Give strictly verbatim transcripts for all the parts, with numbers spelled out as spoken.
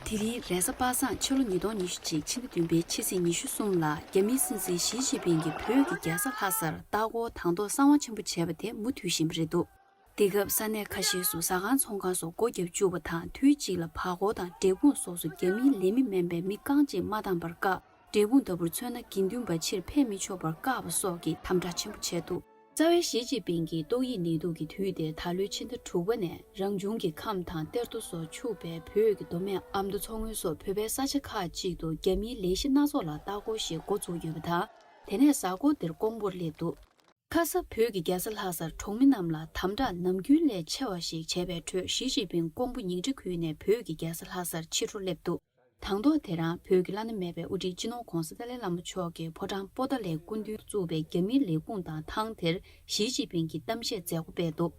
དེ་རིང་རེས་གཟའ་པ་སངས་ཕྱི་ལོ་ཉིས་སྟོང་ཉི་ཤུ་གཅིག་ཕྱི་ཟླ་བདུན་པའི་ཕྱི་ཚེས་ཉི་ཤུ་གསུམ་ལ་རྒྱ་མིའི་སྲིད་འཛིན་ཞི་ཅིན་ཕིང་གིས་བོད་ཀྱི་རྒྱལ་ས་ལྷ་སར་ལྟ་སྐོར་དང་ཐོག་གསང་བ་ཆེན་པོ་བྱས་པ་དེ་མུ་མཐུད་བཞིན་པ་རེད་འདུག་དེ་སྐབས་ས་གནས་ཁ་ཤས་སུ་ཟ་ཁང་ཚོང་ཁང་སོགས་སྒོ་བརྒྱབ་བཅུག་པ་དང་། དུས་གཅིག་ལ་བར་སྐོར་དང་འབྲས་སྤུངས་སོགས་སུ་རྒྱ་མིའི་ལས་མི་མིན་པའི་མི་རྐང་གཅིག་མ་བཏང་བར་བཀག་འབྲས་སྤུངས་ལྟ་བུར་མཚོན་ན། དགེ་འདུན་པ་ཕྱིར་ཕེབས་མི་ཆོག་པར་བཀག་པ་སོགས་ཀྱི་དམ་དྲག་ཆེན་པོ་བྱས་འདུག་རྩ་བའི་ཞི་ཅིན་ཕིང་གི་ཏོག་དབྱིབས་ནད་དུག་གི་དུས་དེར་ད་ལོའི་ཕྱི་ཟླ་དྲུག་པ་ནས་རང་བྱུང་གི་ཁམས་དང་གཏེར་རྡོ་སོགས་ཕྱུག་པའི་བོད་ཀྱི་མདོ་སྨད་ཨ་མདོ་མཚོ་སྔོན་སོགས་བོད་པའི་ས་ཆ་ཁག་ཅིག་ཏུ་རྒྱ་མིའི་ལས་གཞི་སྣ་ཚོགས་ལ་ལྟ་སྐོར་ཞེས་འགོ་བཙུགས་ཡོད་པ་དང་། དེ་ནས་གཟའ་འཁོར་འདིར་ཀོང་པོར་སླེབས་འདུག་ཁ་ས་བོད་ཀྱི་རྒྱལ་ས་ལྷ་སར་གྲོང་མི་རྣམས་ལ་དམ་དྲག་ནམ་རྒྱུན་ལས་ཆེ་བ་ཞིག་བྱས་པའི་ཁྲོད། ཞི་ཅིན་ཕིང་ཀོང་པོ་ཉིང་ཁྲི་ཁུལ་ནས་བོད་ཀྱི་རྒྱལ་ས་ལྷ་སར་ཕྱི་དྲོ་སླེབས་འདུག་དང་ཐོག་དེ་རིང་བོད་ཀྱི་བླ་ན་མེད་པའི་དབུ་ཁྲིད་སྤྱི་ནོར་༧གོང་ས་ཏཱ་ལའི་བླ་མ་མཆོག་གིས་ཕོ་བྲང་པོ་ཏཱ་ལའི་སྐུ་མདུན་བཙུགས་པའི་རྒྱ་མིའི་ལས་ཁུངས་དང་ཐང་དེར་ཞི་ཅིན་ཕིང་གིས་གཏམ་བཤད་མཛད་སྒོ་སྤེལ་འདུག་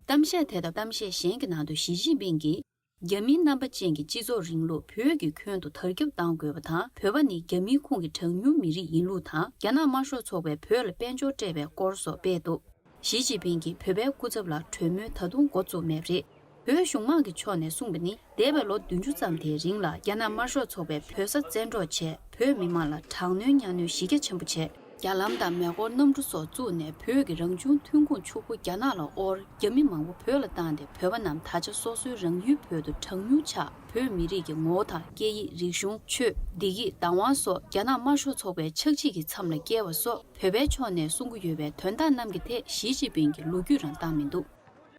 གཏམ་བཤད་དེ་དང་གཏམ་བཤད་གཞན་གྱི་ནང་དུ་ཞི་ཅིན་ཕིང་གིས། རྒྱ་མིའི་རྣམ་པ་ཅན་གྱི་སྤྱི་ཚོགས་རིང་ལུགས་བོད་ཀྱི་ཁྱོན་དུ་དར་ཁྱབ་གཏང་དགོས་པ་དང་། བོད་པ་ནི་རྒྱ་མིའི་ཁོངས་ཀྱི་གྲངས་ཉུང་མི་རིགས་ཡིན་ལུགས་དང་། རྒྱ་ནག་དམར་ཤོག་ཚོགས་པས་བོད་ལ་དཔལ་འབྱོར་སྤྲད་པའི་སྐོར་སོགས་སྤེལ་འདུག་ཞི་ཅིན་ཕིང་གིས་བོད་པའི་སྐུ་ཚབ་ལ་གྲོས་མོལ་ད་དུང་འགོ་བཙུགས་མེད་པ་རེད། བོད་གཞུང་མང་གི་ཕྱོགས་ནས་གསུངས་པ་ནི། འདས་པའི་ལོ་བདུན་ཅུ་ཙམ་དེའི་རིང་ལ་རྒྱ་ནག་དམར་ཤོག་ཚོགས་པས་བོད་ས་བཙན་འཕྲོག་བྱས། བོད་མི་མང་ལ་དྲག་གནོན་གཉའ་གནོན་གཞི་རྒྱ་ཆེན་པོ་བྱས། རྒྱ་ལམ་དང་མེ་འཁོར་གནམ་གྲུ་སོགས་བཙུགས་ནས་བོད་ཀྱི་རང་བྱུང་ཐོན་ཁུངས་ཕྱུག་པོ་རྒྱ་ནག་ལ་དབོར། རྒྱ་མི་མང་པོ་བོད་ལ་བཏང་སྟེ། བོད་པ་རྣམས་ད་ཆ་སོ་སོའི་རང་ཡུལ་བོད་དུ་གྲངས་ཉུང་ཆགས། བོད་མི་རིགས་ཀྱི་ངོ་བོ་དང་སྐད་ཡིག་རིག་གཞུང་། ཆོས། བདེ་སྐྱིད། བདག་དབང་སོགས་རྒྱ་ནག་དམར་ཤོག་ཚོགས་པའི་ཆག་འཇིག་གི་མཚམས་ལ་བསྐྱལ་བ་སོགས་བོད་པའི་ཕྱོགས་ནས་གསུང་གི་ཡོད་པའི་དོན་དག་རྣམས་ཀྱི་ཐད་ཞི་ཅིན་ཕིང་གིས་ལོ་རྒྱུས་རང་བཏང་མི་འདུག་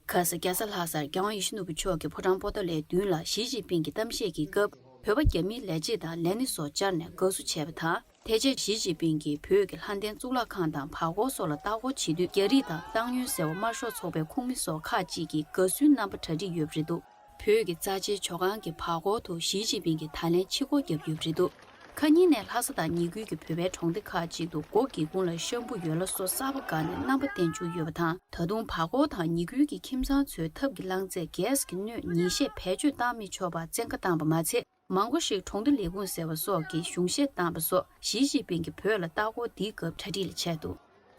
ཁ་ས་རྒྱལ་ས་ལྷ་སར་རྒྱལ་དབང་ཡིད་བཞིན་ནོར་བུ་མཆོག་གི་ཕོ་བྲང་པོ་ཏཱ་ལའི་མདུན་ལ་ཞི་ཅིན་ཕིང་གི་གཏམ་བཤད་ཀྱི་སྐབས། བོད་པ་རྒྱ་མིའི་ལས་བྱེད་དང་ལས་སྣེ་སོགས་བཅར་ནས་དགའ་བསུ་བྱས་པ་དང་། དེ་རྗེས་ཞི་ཅིན་ཕིང་གིས་བོད་ཀྱི་ལྷ་ལྡན་གཙུག་ལག་ཁང་དང་བར་སྐོར་སོགས་ལ་ལྟ་སྐོར་བྱེད་དུས། རྒྱ་རིགས་དང་སྟག་སྨྱོན་ཟེར་བ་དམར་ཤོག་ཚོགས་པའི་ཁོངས་མི་སོགས་ཁག་ཅིག་གིས་དགའ་བསུའི་རྣམ་པ་གྲ་སྒྲིག་ཡོད་པ་རེད་འདུག་བོད་ཀྱི་རྩ་ཆེའི་ཇོ་ཁང་གི་བར་སྐོར་དུ་ཞི་ཅིན་ཕིང་གིས་ད་ལན་ཕྱི་སྐོར་བརྒྱབ་ཡོད་པ་རེད་འདུག་ཁ་ཉིན་ནས་ལྷ་ས་དང་ཉེ་ཁུལ་གྱི་བོད་པའི་གྲོང་སྡེ་ཁག་ཅིག་ཏུ་སྒོ་སྒེའུ་ཁུང་ལ་ཤམ་བུ་ཡོལ་བ་སོགས་གསར་པ་བཀལ་ནས་རྣམ་པ་བསྟན་བཅུག་ཡོད་པ་དང་། ད་དུང་བར་སྐོར་དང་ཉེ་ཁུལ་གྱི་ཁྱིམ་ཚང་ཚོའི་ཐབ་ཀྱི་རླངས་རྫས་གེ་སི་གི་སྣོད་ཉིན་ཤས་བེད་སྤྱོད་བཏང་མི་ཆོག་པར་བཙན་བཀའ་བཏང་པ་མ་ཚད། མང་པོ་ཞིག་གྲོང་སྡེ་ལས་ཁུངས་ཟེར་བ་སོགས་ཀྱིས་གཞུང་བཞེས་བཏང་པ་སོགས། ཞི་ཅིན་ཕིང་གིས་བོད་ལ་ལྟ་སྐོར་འདིའི་སྐབས་གྲ་སྒྲིག་ལ་བྱས་འདུག་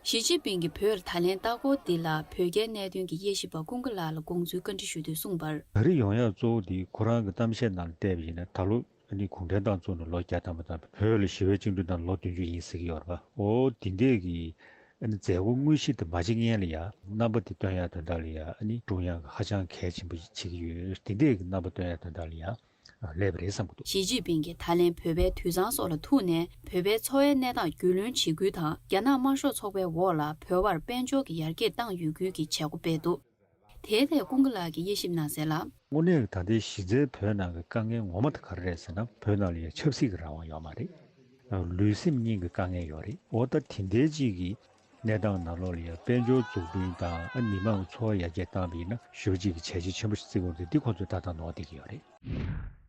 ཞི་ཅིན་ཕིང་གིས་བོད་ལ་ད་ལན་ལྟ་སྐོར་འདི་ལ་བོད་རྒྱའི་གནད་དོན་གྱི་དབྱེ་ཞིབ་པ་ཀུན་དགའ་ལགས་ལ་དགོངས་ཚུལ་བཀའ་འདྲི་ཞུ་དུས་གསུངས་པར། ད་རེས་ཡོང་ཡག་གཙོ་བོ་དེ་ཁོ་རང་གི་གཏམ་བཤད་ནང་ལ་བལྟས་པ་ཡིན་ན། ད་ལོ་ཨ་ནི་གུང་ཁྲན་ཏང་བཙུགས་ནས་ལོ་བརྒྱ་ཐམ་པ་དང་། བོད་ལ་ཞི་བའི་བཅིངས་འགྲོལ་བཏང་ནས་ལོ་བདུན་ཅུ་ཡིན་ཟེར་གྱི་ཡོད་རེད་པ། འོ་དེ་འདྲས་ཀྱི་ཨ་ནི་མཛད་སྒོ་དངོས་གཞི་དེ་མ་བྱེད་སྔོན་ལ་ཡང་རྣམ་པ་དེ་སྟོན་ཡག་དོན་དག་ལ་ཡང་ཨ་ནི་ཀྲུང་དབྱང་གིས་ཧ་ཅང་གལ་ཆེན་པོ་བྱེད་ཀྱི་ཡོད། དེ་འདྲས་ཀྱི་རྣམ་པ་སྟོན་ཡག་དོན་དག་ལ་ཡང་། ཨ། སླེབས་པ་རེད་བསམ་གྱི་འདུག་ཞི་ཅིན་ཕིང་གིས་ད་ལན་བོད་པའི་དུད་ཚང་སོགས་ལ་ཐུག་ནས། བོད་པའི་འཚོ་བའི་གནས་སྟངས་རྒྱུས་ལོན་བྱེད་ཁུལ་དང་། རྒྱ་ནག་དམར་ཤོག་ཚོགས་པའི་འོག་ལ་བོད་པར་དཔལ་འབྱོར་གྱི་ཡར་རྒྱས་བཏང་ཡོད་ཁུལ་གྱི་བྱེད་སྒོ་སྤེལ་འདུག་དེའི་ཐད་ཀུན་དགའ་ལགས་ཀྱིས་དབྱེ་ཞིབ་གནང་གསལ་ལ། དངོས་གནས་ད་ལྟའི་གཞི་རྩའི་བོད་ནང་གི་དཀའ་ངལ་ངོ་མ་དེ་ག་རེ་རེད་ཟེར་ན། བོད་ནང་ལ་ཡང་ཆབ་སྲིད་ཀྱི་རང་དབང་ཡོད་མ་རེད། ལུས་སེམས་གཉིས་ཀྱི་དཀའ་ངལ་ཡོད་རེད། འོ་ད་དེ་འདྲའི་ཅིག་གི་གནས་སྟངས་ནང་ལོགས་ལ་ཡང་དཔལ་འབྱོར་འཛུགས་སྐྲུན་དང་། ཨ། མི་མང་འཚོ་བ་ཡར་རྒྱས་བཏང་བ་ཡིན་ན་ཞེ་པོ་ཅིག་གི་བྱས་རྗེས་ཆེན་པོ་ཞིག་བརྩི་དགོས་རེད། འདི་ཁོ་ཚོས་ད་ལྟ་ནོར་བསྡད་ཀྱི་ཡོད་རེད།